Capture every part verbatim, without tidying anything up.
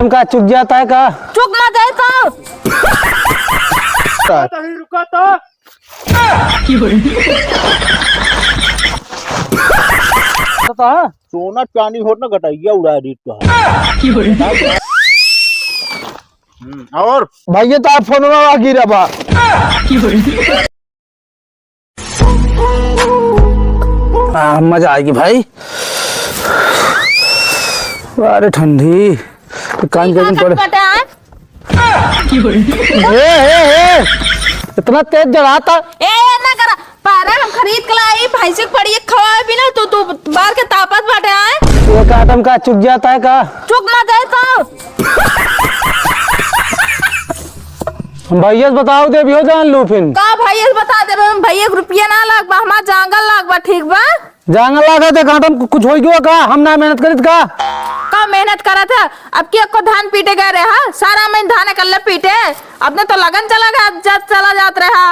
का चुक जाता है का? चुक ना जाए तो। नहीं रुका तो। सोना चांदी होत ना, गटैया उड़ा दी तो। हम्म, और भैया तो आप फोनवा गिरा बा। आ, मजा आएगी भाई। अरे ठंडी, कान के दिन पड़े। कटा है? ए, ए, ए, इतना तेज जड़ाता। ए, ए, ना करा। पारा हम खरीद के लाई, भैंसी के पड़ी खवाए बिना, तू, तू बार के तापत बाटे आए। वो काटम का चुक जाता है का? चुक ना जाए तो। भैया से बताओ दे, अभी हो जान लू फिन। का भैया से बता देबे, हम भैया के रुपया ना लाग बा, हमार जांगर लाग बा, ठीक बा? जांगर लाग है, तो काटम कुछ होई गयो का? हम ना मेहनत करित का? का मेहनत करत है? अब के को धान पीटे गए रहे, हाँ? सारा महीन धान कल्ले पीटे, अपने तो लगन चला गया, जा, चला जात रहा।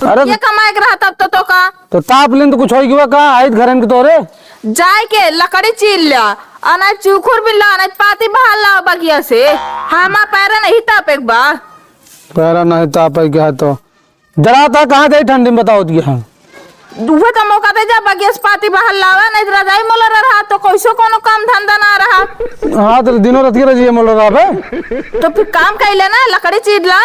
अरे ये कमाए के रहा तब तो, तो का? तो ताप लेन तो कुछ होई गयो का? आइत घरन के तोरे? जाए के लकड़ी चीर ला, अनाज चुखुर भी ला, अनाज पाती बहार ला बगिया से। हमा पैरा नहीं तापे के बा। पैरा नहीं तापे के है तो जरा ता कहाँ जाई ठंडी में बताओ दिया। हाँ। उहे का मौका दे जा, बगिया से पाती बहार लावा, नहीं तो रजाई मोला रहा तो कैसो कोनो काम धंधा ना रहा। हाँ, तो दिनों रात के रजिए मोला रहा बे। तो फिर काम कैले ना, लकड़ी चीर ला।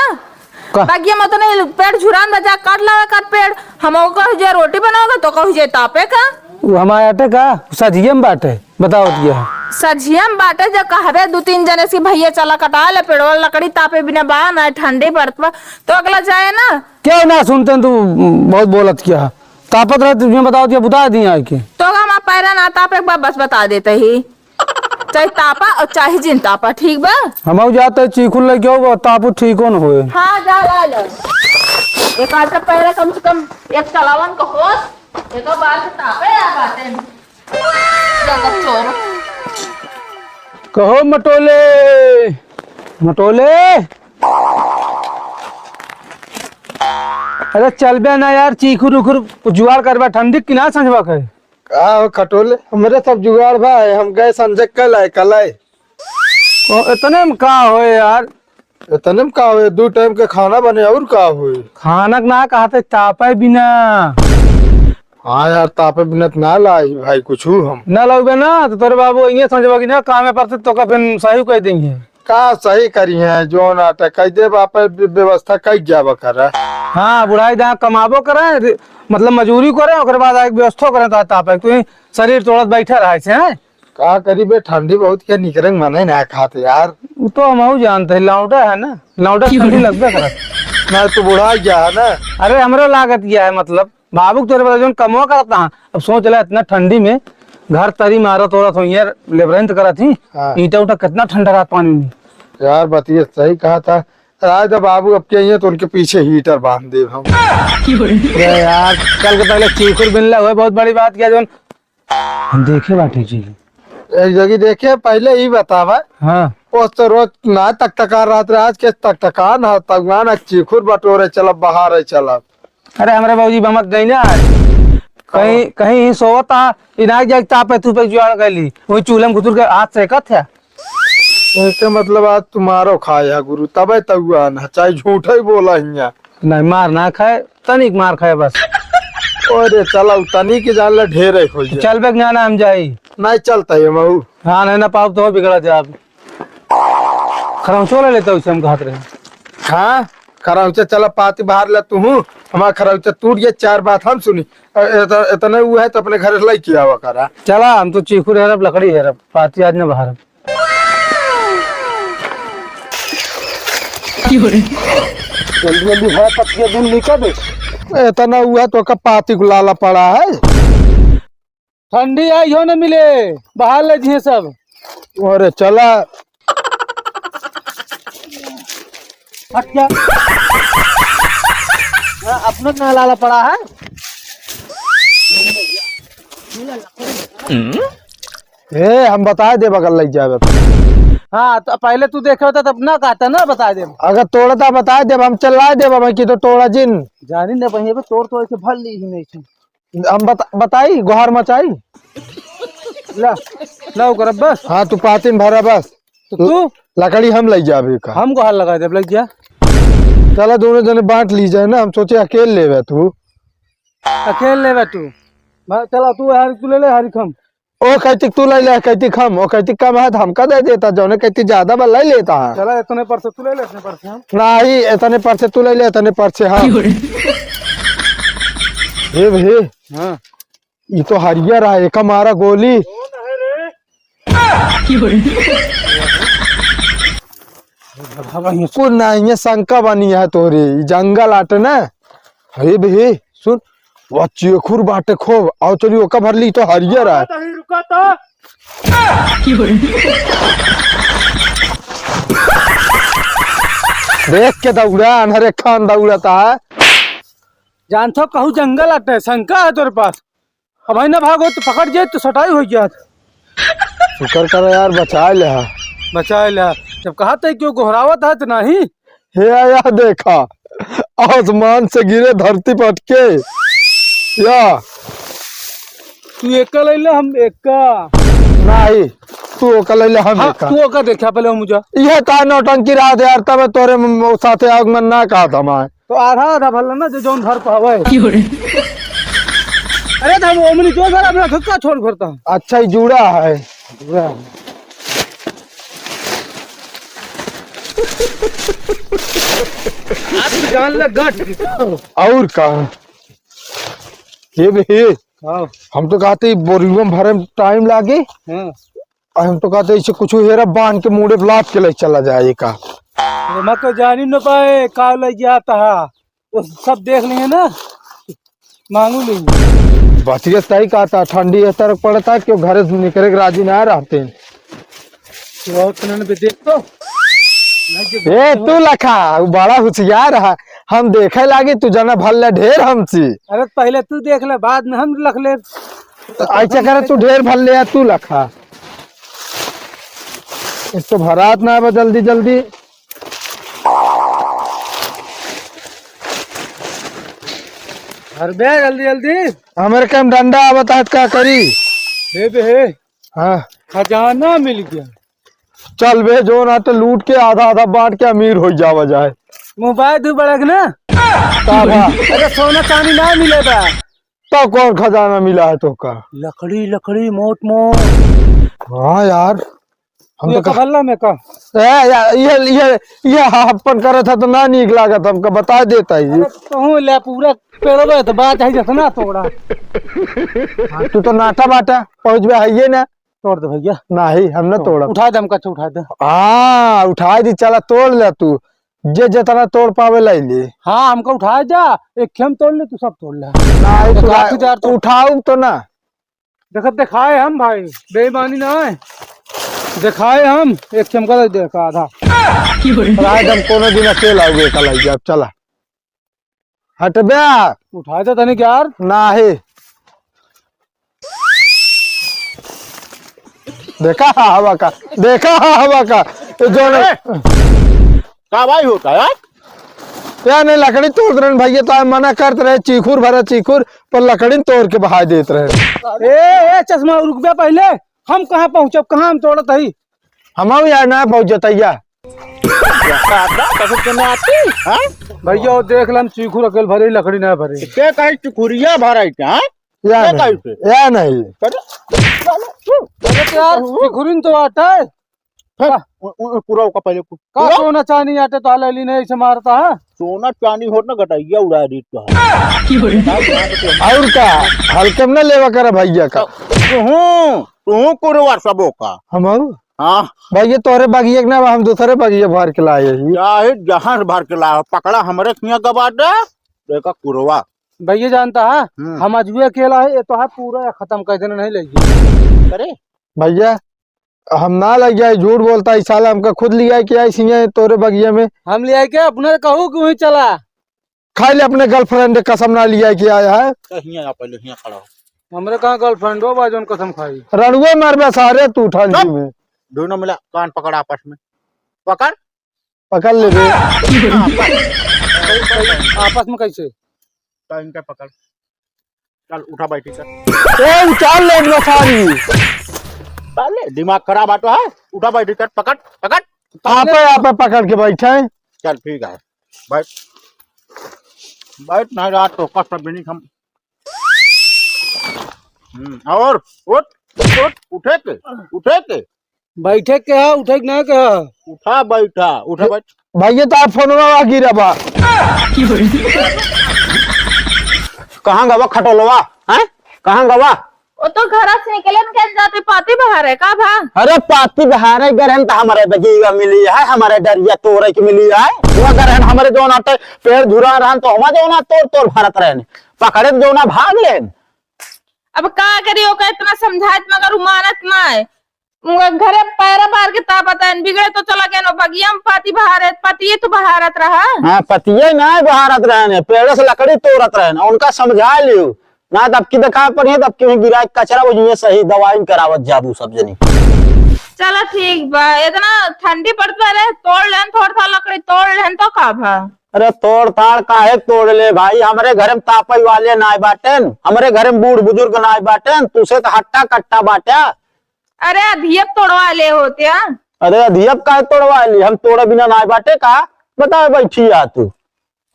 का? बगिया में तो नहीं, पेड़ झुरान बजा, काट लावे काट पेड़। हम ओका हुजे रोटी बनाओगे तो कहू जे तापे का? वो हमारे आटे का, सजिए में बाटे, बताओ दिया। सजिया में बाटे, जब कहबे दू तीन जने से भैया चला कटा ले पेड़वा, लकड़ी तापे बिना बा ना, ठंडी पड़त बा, तो अगला जाए ना। क्या ना सुनते हैं तू, बहुत बोलत क्या? तापत रहे तुझे बताओ दिया, बुता दिया आके। तो हम आप पैरा ना तापे एक बार बस बता देते ही। चाहे तापा और चाहे जिन तापा, ठीक बा? हम जाते चीखुल लेके आओ, तापू ठीक हो न होए। हाँ, जा ला ला। एक आध का पैरा कम से कम एक चलावन का होश, एक बार से तापे आ बाटे। जगत चोर। कहो मटोले, मटोले। अरे चलबे ना यार, चीखुर उखुर जुगाड़ करबा, ठंडी की ना संझबा के। का हो खटोले, हमरे सब जुगाड़ बा, हम गए संझे कल आए, कल आए। ओ, इतने में का होए यार? इतने में का होए, दू टाइम के खाना बने, और का होए? खाना के ना कहते, तापे बिना। हाँ यार, तापे बिना त ना लाई भाई कुछ हम। ना लाउबे ना, तो तोरे बाबू इहे समझबा कि ना, कामे पर से तोका फिर सही कह देंगे। का सही करी है, जो ना त कह दे बापे, व्य-, व्यवस्था कह जाबा करे। हाँ, बुढ़ाई दा कमाबो करे, रे-, मतलब मजूरी करे, ओकरे बाद आके व्यवस्था करे, तो तापे तू ही शरीर तोड़त बैठे रहे से, हैं? का करी बे, ठंडी बहुत के निकरे के मने ना खाते यार। वो तो हमहू जानते हैं, लौंडा है ना, लौंडा की ठंडी लगबे करत। ना तू बुढ़ा गया है ना। अरे हमरो लागत गया है, मतलब बाबू के तोरे बदे जोन कमवा करत ना, अब सोच ले इतना ठंडी में घर तरी मारत ओरत होइहैं, लेबरेंत करत ही, हाँ। ईंटा उटा कितना ठंडा रहत पानी में। यार बतिया सही कहा था, आज तो बाबू अब के आइए तो उनके पीछे हीटर बांध देब हम। अरे यार, कल के पहले चीखुर बिनला हुआ, बहुत बड़ी बात क्या जोन हम देखे बाटे जी। एक जगह देखे, पहले ई बतावा। हाँ। ओस तो रोज ना तकतका रहत रहे, आज के तकतका ना, तगुआ ना, चीखुर बटोरे चलब, बहारे चलब। अरे हमरे बाबूजी बमक गई ना आज। कहीं, कहीं ही सोवत आ, इनाक जाके तापे तूपे जुआड़ गईली। वही चूल्हे में घुसुर के हाथ सेकत है। इसके मतलब आज तुम्हारो खाया गुरु, तबे तगुआ ना, चाहे झूठा ही बोला हिया। नहीं, मार ना खाए, तनिक मार खाए बस। अरे चला, तनिक जान ले, ढेर है खोइया। चल बे, ना, ना, हम जाई। नहीं चलता है महू। हाँ, नहीं ना पाउब तो बिगड़ा जाब। खरौचो ले लेता उसे हम कहत रहे। हाँ, खरौचा चला पाती बाहर ले तू हूँ। हमारा खरौचा टूट गया, चार बात हम सुनी। अ, एत-, इतने वो है तो अपने घर से लेके आवा करा। चला, हम तो चीखू रह रहे, लकड़ी है रहे, पाती आज न बाहर। जल्दी जल्दी है, पतिया दिन निकल दे। इतना हुआ तो का पाती को लाला पड़ा है। ठंडी आई हो न मिले, बाहर ले जिए सब। अरे चला। हट जा। हाँ, अपना ना लाला पड़ा है। ए, हम बताए देब अगर लग जावे तो। हाँ, तो पहले तू देखे होता तब ना कहता ना, बताए देब। अगर तोड़ता बताए देब, हम चलाए देब, हम की तो तोड़ा जिन। जानी ना बहिए बे, तोड़ तो ऐसे भर ली ही नहीं थी। हम बता-, बताई, गोहार मचाई। ला, ला ओकरा बस। हाँ, तू पातिन भरा बस। तो तू? लकड़ी हम लइ जाबे का। हम गोहार लगाइ देब, लइ जा। चला, दोनों जने बाँट ली जाए ना, हम सोचे अकेल लेबे तू। अकेल लेबे तू। बा-, चला, तू हरी तू ले ले, हरी हम। ओ कहती तू लइ ले, कहती हम, ओ कहती कम है तो हमका दे देता, जौने कहती ज्यादा बा लइ लेता है। चला, इतने पर से तू ले ले, इतने पर से हम। नहीं, इतने पर से तू लइ ले, इतने पर से हम। हे भाई। हाँ। ई तो हरियर है, एका मारा गोली। कुछ नहीं है, शंका बनी है तोरे, ई जंगल आटे ना। अरे बे, सुन, वह चेखुर बाटे खूब, आओ चली ओका भर ली, तो हरियर है। नहीं, रुका तो। देख के दौड़ा, अनहरे खान दौड़ता है। जानत हो, कहूँ जंगल आटे, शंका है तोरे पास। अब भाई ना भागो तो पकड़ जाए तो सटाई हो जात। शुक्र करो यार, बचाए ले हा। बचाए ले हा। जब कहा तो क्यों गोहरावत है तो नहीं। हे आया देखा, आसमान से गिरे धरती पर अटके। या। तू एका ले ले, हम एका। नहीं, तू ओका ले ले, हम हाँ, एका। तू ओका देखा पहले मुझे। यह का नौटंकी रहा था यार, तब तोरे म-, साथे आग में ना कहा था मैं। तो आधा आधा भर लेना, जो जौन भर पावे। की हो रे? अरे, तो हम ओमनी जो भर अपना धक्का छोड़ भरता हूँ। अच्छा, ये जुड़ा है। जुड़ा है। आप जान ले गट। और का? ये भी। हाँ। हम तो कहते ही बोरियो में भरे में टाइम लागे। हाँ। और हम तो कहते इसे कुछ हेरा बांध के मुड़े लाद के ले चला जाए का। अरे मैं तो जानी न पाए का ले जाता है, वो सब देख लिए ना, मांगू नहीं। बचिया सही कहता, ठंडी इस तरह पड़ता कि घरे से निकले के राजी ना रहते। बहुत नन पे देख तो। ए, तू लखा, वो बड़ा होशियार है, हम देखे लागे तू जना भल ले ढेर हमसी। अरे पहले तू देख ले, बाद में हम लख ले। ऐसे करे तू ढेर भर ले आ, तू लखा। एक तो भरात ना बा जल्दी जल्दी। भर बे जल्दी जल्दी। हमरे के हम डंडा आवत है, का करी? हे बे हे। हाँ। खजाना मिल गया। चल बे, जो ना तो लूट के आधा आधा बांट के अमीर हो जावा जाए। मोबाइल दू बड़क ना। का बा? अरे सोना चांदी ना मिले बा। तो कौन खजाना मिला है तोका? लकड़ी, लकड़ी, मोट, मोट। हाँ यार, हम तू तो एका का भल्ला में का? ए, या, ये, ये, ये हाफपन करे था तो ना नीक लागत, हमका बता देता ही। अरे कहूँ ले पूरा पेड़वे तो बात है जतना तोड़ा। हाँ, तू तो नाटा बाटा पहुँच गया है ये ना। तोड़ दे भैया। नहीं, हम ना तोड़। तोड़ब। उठा दे, हमका अच्छा उठा दे। हाँ, उठा दी, चला तोड़ ले तू। जे जितना तोड़ पावे लाई ले। हाँ, हमका उठाए जा, एक खेम तोड़ ले, तू सब तोड़ ले। ना, तो उठा-, काफी देर तो उठाऊ तो ना। देखत देखाए हम भाई, बेईमानी ना है। देखाए हम, एक खेम का दे का आधा। राय दम कोनो दिन अकेला हुए का लाई जा, चला। हटबे। उठाए तो तनिक यार। नाही। देखा हा हवा का, देखा हा हवा का। ये जो न- ए! का भाई होता है यार? यार नहीं, लकड़ी तोड़ रहे भैया, तो मना करत रहे, चीखुर भरा चीखुर, पर लकड़ी तोड़ के बहा देत रहे। ए, ए, चश्मा, रुक बे पहले, हम कहाँ पहुँचब, कहाँ हम तोड़त हई? हम यार ना पहुँचत हई यार। दादा, कभी के नाती, हाँ? भैया, वो देख लम, चीखुर अकेल भरे, लकड़ी ना भरे। के कहीं चुखुरिया भराई का, हाँ? या के नहीं, कहीं पे? या नहीं। अरे, अरे यार, चीखुरिन तो आटा है। फिर, उ, उ, पूरा ओका पहले कु-, का पूरा? सोना चांदी आटे तो हाल ली नहीं, ऐसे मारता है। सोना चांदी होत ना, गटैया उड़ा दी तो है। और का, हल्के में ना लेवा करा भैया का। तू, तू कुरवा सबो का। हम हाँ। भाई, ये तोहरे बगिया के ना बा, हम दूसरे बगिया भर के लाए ही। चाहे जहाँ से भर के लाओ, पकड़ा हमरे खिया गबा दे, देखा कुरवा। भैया जानता है, हम्म। हम अजुए अकेला है, ये तो है पूरा खत्म कर देना नहीं लेगी। अरे। भैया, हम ना लग जाए, झूठ बोलता है, ई साला हमका खुद लिया के आई सिया तोरे बगिया में। हम लिया के अपने कहू कि वहीं चला। खाई ले अपने girlfriend के कसम ना लिया के आया है। तो हियाँ आ पहले, हियाँ खड़ा हो। हमरे कहाँ girlfriend हो बा जौन कसम खाई? रणुए मारबे सारे तू ठंडी चुप। में। दोनों मिला कान पकड़ आपस में। पकड़। पकड़ ले बे। आपस में कैसे? तो इनका पकड़। चल उठा बैठी कर। ए, उतार ले बसारी। साले, दिमाग खराब आटो है। उठा बैठ, इधर पकड़, पकड़। आपे, आपे पकड़ के बैठे। चल, ठीक है, बैठ, बैठ, नहीं रहा तो कष्ट भी नहीं हम। हम्म, और उठ, उठ, उठे के, उठे के। बैठे के है, उठे के नहीं के है? उठा, बैठा, उठा, बैठ। भैया, तो आप फोनवा गिरा बा। कहाँ गवा खटोलवा? हैं? कहाँ गवा? वो तो घर से निकले न, कहीं जाते पाती बहारे, का भा? अरे, पाती बहारे गरहन तो हमारे बगीवा मिली है, हमारे डरिया तोड़े के मिली है। वो गरहन हमारे जौन आटे पेड़ झुरा रहन तो हमारे जौन तोड़ तोड़ भरत रहन, पकड़े तो जौन भाग लेन। अब का करी, ओका इतना समझाइत मगर उ मानत ना है। उनका घरे पैरा बार के ता बताइन, बिगड़े तो चला गए नो बगिया में पाती बहारत, पतिये तो बहारत रहा। हाँ, पतिये ना बहारत रहन, पेड़ से लकड़ी तोड़त रहन, उनका समझा लियो। ना तब की देखा पर है, तब की वहीं गिरा के कचरा वो ये सही दवाई करावत जाबू सब जनी। चला ठीक बा, इतना ठंडी पड़त बा रे, तोड़ लेन थोड़ सा लकड़ी, तोड़ लेन तो का भा? अरे तोड़ ताड़ काहे तोड़ ले भाई, हमरे घर में तापई वाले नाय बाटेन, हमरे घर में बूढ़ बुजुर्ग नाय बाटेन, तुसे तो हट्टा कट्टा बाट्या। अरे अधियप तोड़वा ले होत्या। अरे अधियप काहे तोड़वा ली, हम तोड़े बिना नाय बाटे का? बताए बैठी आ तू,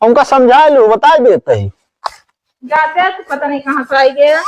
उनका समझा लू, बताए देते ही। जाते तो पता नहीं कहाँ से आई गया।